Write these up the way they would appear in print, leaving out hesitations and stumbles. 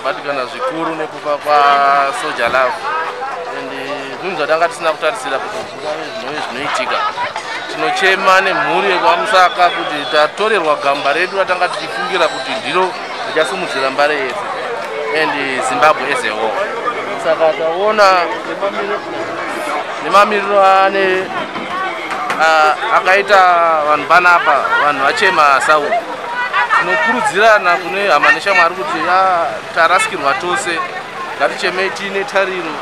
Tabatikana zvikuru nekufa kwaSoul Jah Love, and zvinhu zvatanga tisina kutarisira kuti zvingave zvinove zvinoitika. Tinochema nemhuri yekwaMusaka kuti tatorerwa gamba redu ratanga tichifungira kuti ndiro richasimudzira Mbare yese and Zimbabwe as a whole. Saka taona nemamiriro ane akaita vanhu panapa, vanhu vachema Sauro. Tinokurudzirana kune hama neshamwari kuti tarasikirwa tose, ngatichemei tiine tariro.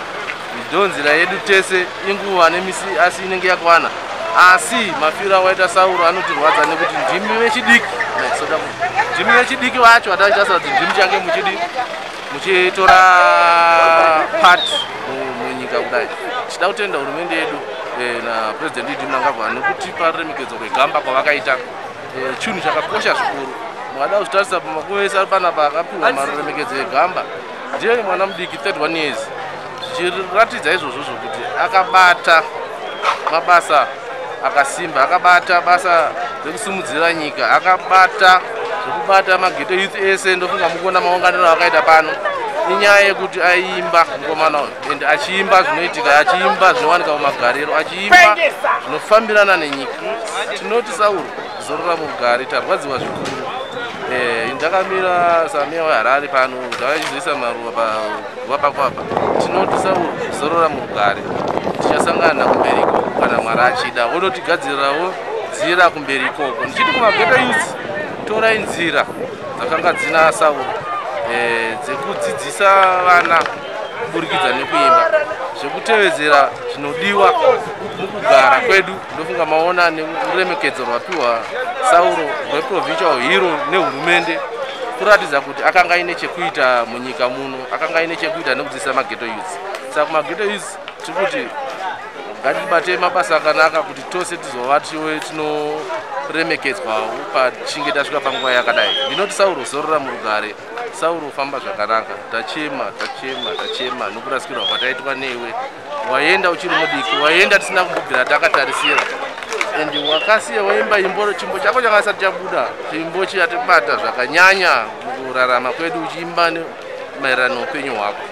Ndo nzira yedu tese, inguva nemisi, asi inenge yakwana. Asi mafiro awaita Sauro anotirwadza nekuti ndimi vechidiki, ndimi vechidiki vacho vatachitasira kuti ndimi change muchidi muchitora part munyika. Kudai tichida kutenda hurumende yedu naPurezidendi ED Mnangagwa nekutipa ruremekedzo rwegamba kwavakaita. Chinhu chakakosha zvikuru, mukada kuzvitarisa pamakuva ese ari panapa, akapiwa maruremekedzo egamba ndiye mwana mudiki, 31 years, zvichiratidza izvozvo zvokuti akabata mabasa akasimba, akabata basa rekusimudzira nyika, akabata zvekubata maghetto youth ese. Ndofunga mukuona maunganiro akaita pano, inyaya yekuti aiimba mukomana uyu, and achiimba zvinoitika, achiimba zvinowanika mumagariro, achiimba zvinofambirana nenyika. Tinoti Sauro, zorora mugare, tarwadziwa zvikuru. Ndakamira sameya weHarare pano, ndavachizoisa maruva paguva pako apa. Tinoti Sauro, zorora murugare, tichasangana kumberi ikoko kana Mwari achida. Wonotigadzirirawo nzira kumberi ikoko. Ndichiti kumaghetto youths, torai nzira dzakanga dzina Sauro dzekudzidzisa vana kuburikidza nekuimba, zvekutevedzera zvinodiwa mukugara kwedu. Ndofunga maona neruremekedzo rwapiwa Sauro rweprovincial hero nehurumende, kuratidza kuti akanga aine chekuita munyika muno, akanga aine chekuita nekudzidzisa maghetto youths. Saka kumaghetto youths tiri kuti ngatibate mabasa akanaka kuti tose tizova tinoremekedzwawo pachinge tasvika panguva yakadai. Ndinoti Sauro, zorora murugare. Sauro, famba zvakanaka. Tachema, tachema, tachema nokurasikirwa kwataitwa newe. Waenda uchiri mudiki, waenda tisina kumbobvira takatarisira, and wakasiya waimba imbo, chimbo chako chakasati chabuda, chimbo chatibata zvakanyanya mukurarama kwedu, uchiimba maererano neupenyu hwako.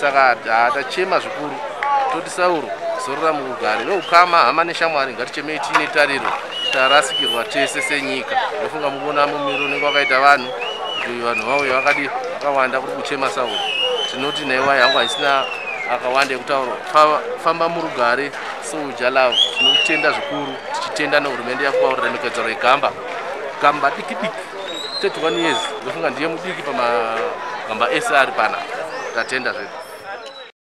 Saka tachema zvikuru, toti Sauro, zorora murugare. Veukama, hama neshamwari, ngatichemei tiine tariro. Tarasikirwa tese senyika. Ndofunga mukuona mumiro unenge wakaita vanhu, kuti vanhu vauya vakadi vakawanda kuri kuchema Sauro. Tinoti naiwa yangu haisina akawanda ekutaura. Famba murugare, Soul Jah Love. Tinotenda zvikuru, tichitenda nehurumende yakupa ruremekedzo rwegamba, gamba diki diki, 31 years. Ndofunga ndiye mudiki pamagamba ese ari pana. Tatenda zvedu.